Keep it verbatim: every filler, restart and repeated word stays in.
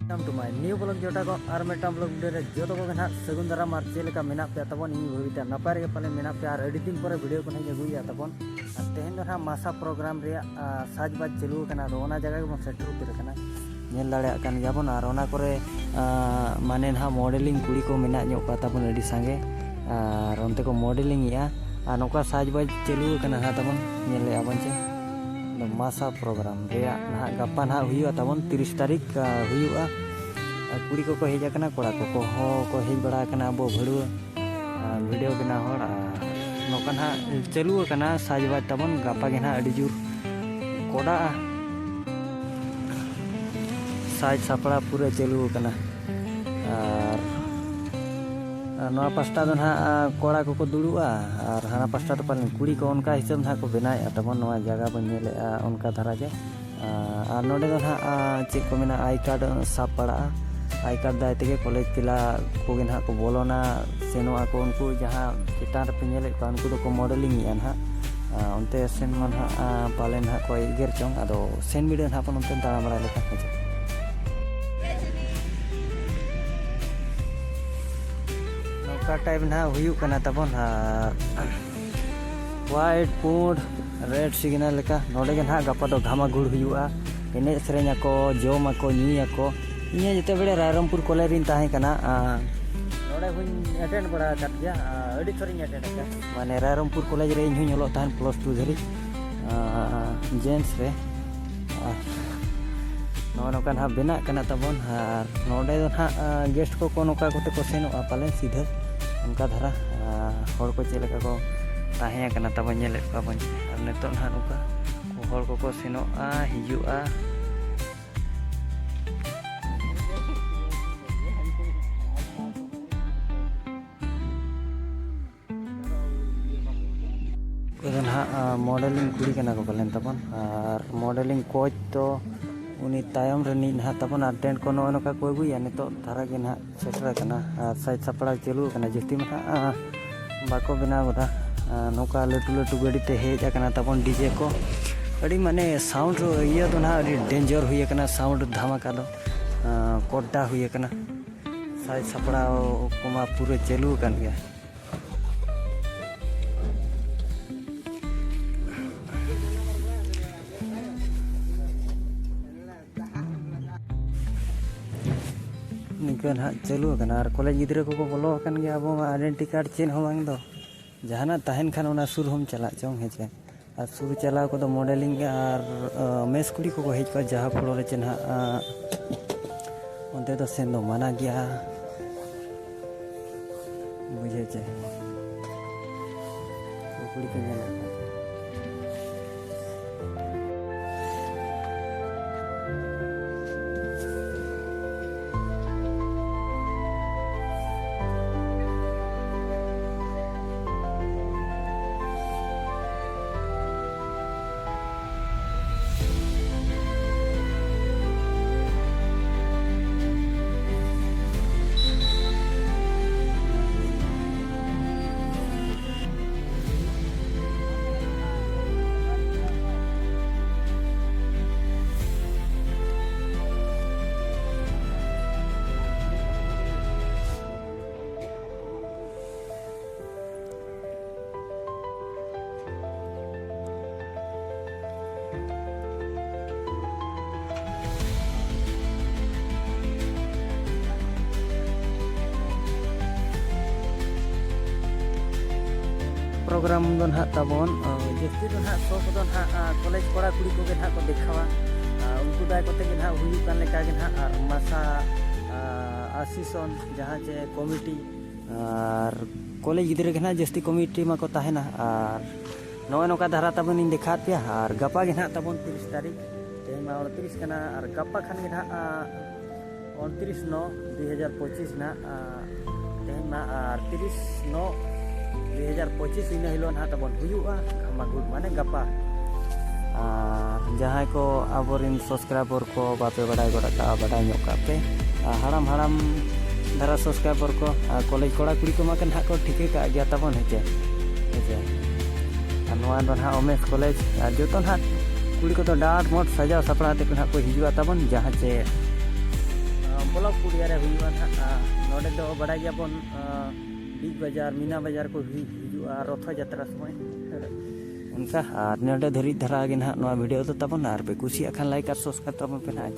Welcome to my new vlog ᱡᱚᱴᱟ ᱠᱚ, ᱟᱨ ᱢᱤᱫᱴᱟᱝ vlog video ᱨᱮ ᱡᱚᱛᱚ ᱠᱚᱜᱮ ᱱᱟᱦᱟᱜ ᱥᱟᱹᱜᱩᱱ ᱫᱟᱨᱟᱢ᱾ ᱟᱨ ᱪᱮᱫ ᱞᱮᱠᱟ ᱢᱮᱱᱟᱜ ᱯᱮᱭᱟ ᱛᱟᱵᱚᱱ? ᱤᱧ ᱵᱷᱟᱹᱵᱤᱛᱟ ᱱᱟᱯᱟᱭ ᱨᱮᱜᱮ ᱯᱟᱞᱮ ᱢᱮᱱᱟᱜ ᱯᱮᱭᱟ, ᱟᱨ ᱟᱹᱰᱤ ᱫᱤᱱ ᱯᱚᱨᱮ video ᱠᱚ ᱱᱟᱦᱟᱜ ᱤᱧ ᱟᱹᱜᱩᱭᱮᱫᱼᱟ ᱛᱟᱵᱚᱱ᱾ ᱟᱨ ᱛᱮᱦᱮᱧ ᱫᱚ ᱱᱟᱦᱟᱜ ᱢᱟᱥᱟ program ᱨᱮᱭᱟᱜ, ᱟ, ᱥᱟᱡᱽᱵᱟᱡᱽ ᱪᱟᱹᱞᱩ ᱟᱠᱟᱱᱟ, ᱟᱫᱚ ᱚᱱᱟ ᱡᱟᱭᱜᱟ ᱜᱮᱵᱚᱱ ᱥᱮᱴᱮᱨ ᱩᱛᱟᱹᱨ ᱟᱠᱟᱱᱟ᱾ ᱧᱮᱞ ᱫᱟᱲᱮᱭᱟᱜ ᱠᱟᱱ ᱜᱮᱭᱟᱵᱚᱱ, ᱟᱨ ᱚᱱᱟ ᱠᱚᱨᱮ, ᱟ, ᱢᱟᱱᱮ ᱱᱟᱦᱟᱜ modeling ᱠᱩᱲᱤ ᱠᱚ ᱢᱮᱱᱟᱜ ᱧᱚᱜ ᱠᱚᱣᱟ ᱛᱟᱵᱚᱱ ᱟᱹᱰᱤ ᱥᱟᱸᱜᱮ, ᱟᱨ ᱚᱱᱛᱮ ᱠᱚ modeling ᱮᱫᱼᱟ᱾ ᱟᱨ ᱱᱚᱝᱠᱟ ᱥᱟᱡᱽᱵᱟᱡᱽ ᱪᱟᱹᱞᱩ ᱟᱠᱟᱱᱟ ᱱᱟᱦᱟᱜ ᱛᱟᱵᱚᱱ, ᱧᱮᱞᱮᱫᱼᱟ ᱵᱚᱱ ᱪᱮ᱾ ᱟᱫᱚ ᱢᱟᱥᱟ program ᱨᱮᱭᱟᱜ ᱱᱟᱦᱟᱜ ᱜᱟᱯᱟ ᱱᱟᱦᱟᱜ ᱦᱩᱭᱩᱜᱼᱟ ᱛᱟᱵᱚᱱ, ᱛᱤᱨᱤᱥ ᱛᱟᱹᱨᱤᱠᱷ, ᱟ, ᱦᱩᱭᱩᱜᱼᱟ᱾ ᱟᱨ ᱠᱩᱲᱤ ᱠᱚᱠᱚ ᱦᱮᱡ ᱟᱠᱟᱱᱟ, ᱠᱚᱲᱟ ᱠᱚᱠᱚ ᱦᱚᱸ ᱠᱚ ᱦᱮᱡ ᱵᱟᱲᱟ ᱟᱠᱟᱱᱟ, ᱟᱵᱚ ᱵᱷᱟᱹᱲᱩᱣᱟᱹ, ᱟ, video ᱵᱮᱱᱟᱣ ᱦᱚᱲ᱾ ᱟᱨ ᱱᱚᱝᱠᱟ ᱱᱟᱦᱟᱜ ᱪᱟᱹᱞᱩ ᱟᱠᱟᱱᱟ ᱥᱟᱡᱽᱵᱟᱡᱽ ᱛᱟᱵᱚᱱ, ᱜᱟᱯᱟ ᱜᱮ ᱱᱟᱦᱟᱜ ᱟᱹᱰᱤ ᱡᱳᱨ ᱠᱚᱰᱟᱜᱼᱟ᱾ ᱥᱟᱡᱽ ᱥᱟᱯᱲᱟᱣ ᱯᱩᱨᱟᱹ ᱪᱟᱹᱞᱩ ᱟᱠᱟᱱᱟ᱾ ᱟᱨ, ᱟᱨ ᱱᱚᱣᱟ ᱯᱟᱥᱴᱟ ᱫᱚ ᱱᱟᱦᱟᱜ, ᱟ, ᱠᱚᱲᱟ ᱠᱚᱠᱚ ᱫᱩᱲᱩᱵᱼᱟ, ᱟᱨ ᱦᱟᱱᱟ ᱯᱟᱥᱴᱟ ᱫᱚ ᱯᱟᱞᱮᱱ ᱠᱩᱲᱤ ᱠᱚ᱾ ᱚᱱᱠᱟ ᱦᱤᱥᱟᱹᱵ ᱱᱟᱦᱟᱜ ᱠᱚ ᱵᱮᱱᱟᱣᱮᱫᱼᱟ ᱛᱟᱵᱚᱱ, ᱱᱚᱣᱟ ᱡᱟᱭᱜᱟ ᱵᱚᱱ ᱧᱮᱞᱮᱫᱼᱟ ᱚᱱᱠᱟ ᱫᱷᱟᱨᱟ ᱜᱮ᱾ ᱟ, ᱟᱨ ᱱᱚᱰᱮ ᱫᱚ ᱱᱟᱦᱟᱜ, ᱟ, ᱪᱮᱫ ᱠᱚ ᱢᱮᱱᱟ, I card ᱥᱟᱵ ᱯᱟᱲᱟᱜᱼᱟ᱾ I card ᱫᱟᱭ ᱛᱮᱜᱮ ᱠᱚᱞᱮᱡᱽ ᱯᱤᱞᱟ ᱠᱚᱜᱮ ᱱᱟᱦᱟᱜ ᱠᱚ ᱵᱚᱞᱚᱱᱟ, ᱥᱮᱱᱚᱜ ᱟᱠᱚ᱾ ᱩᱱᱠᱩ ᱡᱟᱦᱟᱸ ᱪᱮᱛᱟᱱ ᱨᱮᱯᱮ ᱧᱮᱞᱮᱫ ᱠᱚᱣᱟ, ᱩᱱᱠᱩ ᱫᱚᱠᱚ modeling ᱮᱫᱼᱟ ᱱᱟᱦᱟᱜ᱾ ᱟ, ᱚᱱᱛᱮ ᱥᱮᱱ ᱢᱟ ᱱᱟᱦᱟᱜ, ᱟ, ᱯᱟᱞᱮ ᱱᱟᱦᱟᱜ ᱠᱚ ᱮᱜᱮᱨ ᱪᱚᱝ, ᱟᱫᱚ ᱥᱮᱱ ᱵᱤᱰᱟᱹᱜ ᱱᱟᱦᱟᱜ ᱵᱚᱱ ᱚᱱᱛᱮ ᱫᱟᱬᱟ ᱵᱟᱲᱟᱭ ᱞᱮᱠᱟ᱾ ᱦᱮᱸ ᱪᱮ? ᱱᱚᱝᱠᱟ type ᱱᱟᱦᱟᱜ ᱦᱩᱭᱩᱜ ᱠᱟᱱᱟ ᱛᱟᱵᱚᱱ, ᱟᱨ white, ᱯᱩᱸᱰ, red signal ᱞᱮᱠᱟ᱾ ᱱᱚᱰᱮ ᱜᱮ ᱱᱟᱦᱟᱜ ᱜᱟᱯᱟ ᱫᱚ ᱜᱷᱟᱢᱟᱜᱷᱩᱲ ᱦᱩᱭᱩᱜᱼᱟ, ᱮᱱᱮᱡ ᱥᱮᱨᱮᱧ ᱟᱠᱚ, ᱡᱚᱢ ᱟᱠᱚ, ᱧᱩᱭ ᱟᱠᱚ᱾ ᱤᱧ ᱦᱚᱸ ᱡᱮᱛᱮ ᱵᱮᱲᱮ ᱨᱟᱭᱨᱚᱝᱯᱩᱨ ᱠᱚᱞᱮᱡᱽ ᱨᱤᱧ ᱛᱟᱦᱮᱸ ᱠᱟᱱᱟ, ᱟ, ᱱᱚᱰᱮ ᱦᱚᱸᱧ attend ᱵᱟᱲᱟ ᱟᱠᱟᱫ ᱜᱮᱭᱟ, ᱟ, ᱟᱹᱰᱤ ᱛᱷᱚᱨᱤᱧ attend ᱟᱠᱟᱫᱟ᱾ ᱢᱟᱱᱮ ᱨᱟᱭᱨᱚᱝᱯᱩᱨ ᱠᱚᱞᱮᱡᱽ ᱨᱮ ᱤᱧ ᱦᱚᱸᱧ ᱚᱞᱚᱜ ᱛᱟᱦᱮᱱ plus two ᱫᱷᱟᱹᱨᱤᱡ, ᱟ, gents ᱨᱮ᱾ ᱟᱨ ᱱᱚᱜᱼᱚ ᱱᱚᱝᱠᱟ ᱱᱟᱦᱟᱜ ᱵᱮᱱᱟᱜ ᱠᱟᱱᱟ ᱛᱟᱵᱚᱱ, ᱟᱨ ᱱᱚᱰᱮ ᱫᱚ ᱱᱟᱦᱟᱜ, ᱟ, guest ᱠᱚᱠᱚ ᱱᱚᱝᱠᱟ ᱠᱚᱛᱮ ᱠᱚ ᱥᱮᱱᱚᱜᱼᱟ ᱯᱟᱞᱮᱱ ᱥᱤᱫᱷᱟᱹ ᱚᱱᱠᱟ ᱫᱷᱟᱨᱟ, ᱟ, ᱦᱚᱲ ᱠᱚ ᱪᱮᱫ ᱞᱮᱠᱟ ᱠᱚ ᱛᱟᱦᱮᱸ ᱟᱠᱟᱱᱟ ᱛᱟᱵᱚᱱ, ᱧᱮᱞᱮᱫ ᱠᱚᱣᱟ ᱵᱚᱱ᱾ ᱟᱨ ᱱᱤᱛᱚᱜ ᱱᱟᱦᱟᱜ ᱱᱚᱝᱠᱟ ᱦᱚᱲ ᱠᱚᱠᱚ ᱥᱮᱱᱚᱜᱼᱟ, ᱦᱤᱡᱩᱜᱼᱟ᱾ ᱩᱱᱠᱩ ᱫᱚ ᱱᱟᱦᱟᱜ, ᱟ, modeling ᱠᱩᱲᱤ ᱠᱟᱱᱟ ᱠᱚ ᱯᱟᱞᱮᱱ ᱛᱟᱵᱚᱱ, ᱟᱨ modeling coach ᱫᱚ ᱩᱱᱤ ᱛᱟᱭᱚᱢ ᱨᱤᱱᱤᱡ ᱱᱟᱦᱟᱜ ᱛᱟᱵᱚᱱ, ᱟᱨ tent ᱠᱚ ᱱᱚᱜᱼᱚ ᱱᱚᱝᱠᱟ ᱠᱚ ᱟᱹᱜᱩᱭᱟ᱾ ᱱᱤᱛᱚᱜ ᱫᱷᱟᱨᱟ ᱜᱮ ᱱᱟᱦᱟᱜ ᱥᱮᱴᱮᱨ ᱟᱠᱟᱱᱟ, ᱟᱨ ᱥᱟᱡᱽ ᱥᱟᱯᱲᱟᱣ ᱪᱟᱹᱞᱩ ᱟᱠᱟᱱᱟ᱾ ᱡᱟᱹᱥᱛᱤ ᱢᱟ ᱱᱟᱦᱟᱜ, ᱟ, ᱵᱟᱠᱚ ᱵᱮᱱᱟᱣ ᱠᱟᱫᱟ᱾ ᱟ, ᱱᱚᱝᱠᱟ ᱞᱟᱹᱴᱩ ᱞᱟᱹᱴᱩ ᱜᱟᱹᱰᱤ ᱛᱮ ᱦᱮᱡ ᱟᱠᱟᱱᱟ ᱛᱟᱵᱚᱱ DJ ᱠᱚ᱾ ᱟᱹᱰᱤ ᱢᱟᱱᱮ sound ᱤᱭᱟᱹ ᱫᱚ ᱱᱟᱦᱟᱜ ᱟᱹᱰᱤ danger ᱦᱩᱭ ᱟᱠᱟᱱᱟ, sound ᱫᱷᱟᱢᱟᱠᱟ ᱫᱚ᱾ ᱠᱚᱰᱰᱟ ᱦᱩᱭ ᱟᱠᱟᱱᱟ᱾ ᱥᱟᱡᱽ ᱥᱟᱯᱲᱟᱣ ᱠᱚᱢᱟ ᱯᱩᱨᱟᱹ ᱪᱟᱹᱞᱩ ᱟᱠᱟᱱ ᱜᱮᱭᱟ᱾ ᱱᱤᱝᱠᱟᱹ ᱱᱟᱦᱟᱜ ᱪᱟᱹᱞᱩ ᱟᱠᱟᱱᱟ ᱟᱨ ᱠᱚᱞᱮᱡᱽ ᱜᱤᱫᱽᱨᱟᱹ ᱠᱚᱠᱚ ᱵᱚᱞᱚ ᱟᱠᱟᱱ ᱜᱮᱭᱟ᱾ ᱟᱵᱚ ᱢᱟ ᱟᱭᱰᱮᱱᱴᱤ ᱠᱟᱨᱰ ᱪᱮᱫ ᱦᱚᱸ ᱵᱟᱝ ᱫᱚ, ᱡᱟᱦᱟᱱᱟᱜ ᱛᱟᱦᱮᱱ ᱠᱷᱟᱱ ᱚᱱᱟ ᱥᱩᱨ ᱦᱚᱸᱢ ᱪᱟᱞᱟᱜ ᱪᱚᱝ, ᱦᱮᱸ ᱪᱮ? ᱟᱨ ᱥᱩᱨ ᱪᱟᱞᱟᱣ ᱠᱚᱫᱚ ᱢᱚᱰᱮᱞᱤᱝ ᱟᱨ, ᱟᱸ, ᱢᱮᱥ ᱠᱩᱲᱤ ᱠᱚᱠᱚ ᱦᱮᱡ ᱠᱚᱜᱼᱟ, ᱡᱟᱦᱟᱸ ᱯᱷᱞᱳᱨ ᱨᱮ ᱪᱮ ᱱᱟᱦᱟᱜ, ᱟᱸ, ᱚᱱᱛᱮ ᱫᱚ ᱥᱮᱱ ᱫᱚ ᱢᱟᱱᱟ ᱜᱮᱭᱟ᱾ ᱵᱩᱡᱷᱟᱹᱣ ᱪᱮ? ᱠᱩᱲᱤ ᱠᱚ ᱧᱮᱞᱚᱜ ᱠᱟᱱᱟ᱾ ᱯᱨᱳᱜᱨᱟᱢ ᱫᱚ ᱱᱟᱦᱟᱜ ᱛᱟᱵᱚᱱ, ᱟᱸ, ᱡᱟᱹᱥᱛᱤ ᱫᱚ ᱱᱟᱦᱟᱜ ᱥᱳ ᱠᱚᱫᱚ ᱱᱟᱦᱟᱜ, ᱟᱸ, ᱠᱚᱞᱮᱡᱽ ᱠᱚᱲᱟ ᱠᱩᱲᱤ ᱠᱚᱜᱮ ᱱᱟᱦᱟᱜ ᱠᱚ ᱫᱮᱠᱷᱟᱣᱟ᱾ ᱟᱸ, ᱩᱱᱠᱩ ᱫᱟᱭ ᱠᱚᱛᱮ ᱜᱮ ᱱᱟᱦᱟᱜ ᱦᱩᱭᱩᱜ ᱠᱟᱱ ᱞᱮᱠᱟ ᱜᱮ ᱱᱟᱦᱟᱜ, ᱟᱨ ᱢᱟᱥᱟ, ᱟᱸ, ᱟᱥᱤᱥᱚᱱ ᱡᱟᱦᱟᱸ ᱪᱮ ᱠᱚᱢᱤᱴᱤ ᱟᱨ ᱠᱚᱞᱮᱡᱽ ᱜᱤᱫᱽᱨᱟᱹ ᱜᱮ ᱱᱟᱦᱟᱜ ᱡᱟᱹᱥᱛᱤ ᱠᱚᱢᱤᱴᱤ ᱢᱟᱠᱚ ᱛᱟᱦᱮᱱᱟ᱾ ᱟᱨ ᱱᱚᱜᱼᱚᱭ ᱱᱚᱝᱠᱟ ᱫᱷᱟᱨᱟ ᱛᱟᱵᱚᱱ ᱤᱧ ᱫᱮᱠᱷᱟᱣᱟᱫ ᱯᱮᱭᱟ᱾ ᱟᱨ ᱜᱟᱯᱟ ᱜᱮ ᱱᱟᱦᱟᱜ ᱛᱟᱵᱚᱱ ᱛᱤᱨᱤᱥ ᱛᱟᱹᱨᱤᱠᱷ, ᱛᱮᱦᱮᱧ ᱢᱟ ᱩᱱᱛᱨᱤᱥ ᱠᱟᱱᱟ, ᱟᱨ ᱜᱟᱯᱟ ᱠᱷᱟᱱ ᱜᱮ ᱱᱟᱦᱟᱜ, ᱟᱸ, ᱩᱱᱛᱨᱤᱥ ᱱᱚ ᱫᱩ ᱦᱟᱡᱟᱨ ᱯᱚᱸᱪᱤᱥ ᱱᱟᱦᱟᱜ, ᱟᱸ, ᱛᱮᱦᱮᱧ ᱢᱟ ᱟᱨ ᱛᱤᱨᱤᱥ ᱱᱚ ᱫᱩ ᱦᱟᱡᱟᱨ ᱯᱚᱸᱪᱤᱥ, ᱤᱱᱟᱹ ᱦᱤᱞᱳᱜ ᱱᱟᱦᱟᱜ ᱛᱟᱵᱚᱱ ᱦᱩᱭᱩᱜᱼᱟ ᱜᱷᱟᱢᱟᱜᱷᱩᱴ, ᱢᱟᱱᱮ ᱜᱟᱯᱟ᱾ ᱟᱨ ᱡᱟᱦᱟᱸᱭ ᱠᱚ ᱟᱵᱚᱨᱮᱱ ᱥᱟᱵᱥᱠᱨᱟᱭᱵᱟᱨ ᱠᱚ ᱵᱟᱯᱮ ᱵᱟᱰᱟᱭ ᱜᱚᱫ ᱟᱠᱟᱫᱼᱟ, ᱵᱟᱰᱟᱭ ᱧᱚᱜ ᱠᱟᱜ ᱯᱮ᱾ ᱟᱨ ᱦᱟᱲᱟᱢ ᱦᱟᱲᱟᱢ ᱫᱷᱟᱨᱟ ᱥᱟᱵᱥᱠᱨᱟᱭᱵᱟᱨ ᱠᱚ, ᱟᱨ ᱠᱚᱞᱮᱡᱽ ᱠᱚᱲᱟ ᱠᱩᱲᱤ ᱠᱚᱢᱟ ᱠᱚ ᱱᱟᱦᱟᱜ ᱠᱚ ᱴᱷᱤᱠᱟᱹ ᱠᱟᱜ ᱜᱮᱭᱟ ᱛᱟᱵᱚᱱ, ᱦᱮᱸ ᱪᱮ? ᱦᱮᱸ ᱪᱮ? ᱟᱨ ᱱᱚᱣᱟ ᱫᱚ ᱱᱟᱦᱟᱜ ᱚᱢᱮᱥ ᱠᱚᱞᱮᱡᱽ, ᱟᱨ ᱡᱚᱛᱚ ᱱᱟᱦᱟᱜ ᱠᱩᱲᱤ ᱠᱚᱫᱚ ᱰᱟᱴ ᱢᱚᱴ ᱥᱟᱡᱟᱣ ᱥᱟᱯᱲᱟᱣ ᱠᱟᱛᱮ ᱠᱚ ᱱᱟᱦᱟᱜ ᱠᱚ ᱦᱤᱡᱩᱜᱼᱟ ᱛᱟᱵᱚᱱ, ᱡᱟᱦᱟᱸ ᱪᱮ ᱯᱩᱨᱤᱭᱟ ᱨᱮ ᱦᱩᱭᱩᱜᱼᱟ ᱱᱟᱦᱟᱜ᱾ ᱟᱨ ᱱᱚᱰᱮ ᱫᱚ ᱵᱟᱰᱟᱭ ᱜᱮᱭᱟᱵᱚᱱ, ᱟᱨ ᱵᱤᱜᱽ ᱵᱟᱡᱟᱨ, ᱢᱤᱱᱟ ᱵᱟᱡᱟᱨ ᱠᱚ ᱦᱩᱭ-, ᱦᱤᱡᱩᱜᱼᱟ ᱨᱚᱛᱷᱚ ᱡᱟᱛᱨᱟ ᱥᱚᱢᱚᱭ᱾ ᱚᱱᱠᱟ ᱟᱨ ᱱᱚᱰᱮ ᱫᱷᱟᱹᱨᱤᱡ ᱫᱷᱟᱨᱟ ᱜᱮ ᱱᱟᱦᱟᱜ ᱱᱚᱣᱟ ᱵᱷᱤᱰᱤᱭᱳ ᱫᱚ ᱛᱟᱵᱚᱱ, ᱟᱨ ᱯᱮ ᱠᱩᱥᱤᱭᱟᱜ ᱠᱷᱟᱱ ᱞᱟᱭᱤᱠ ᱟᱨ ᱥᱟᱵᱥᱠᱨᱟᱭᱤᱵᱽ ᱛᱟᱵᱚᱱ ᱯᱮ ᱱᱟᱦᱟᱜ᱾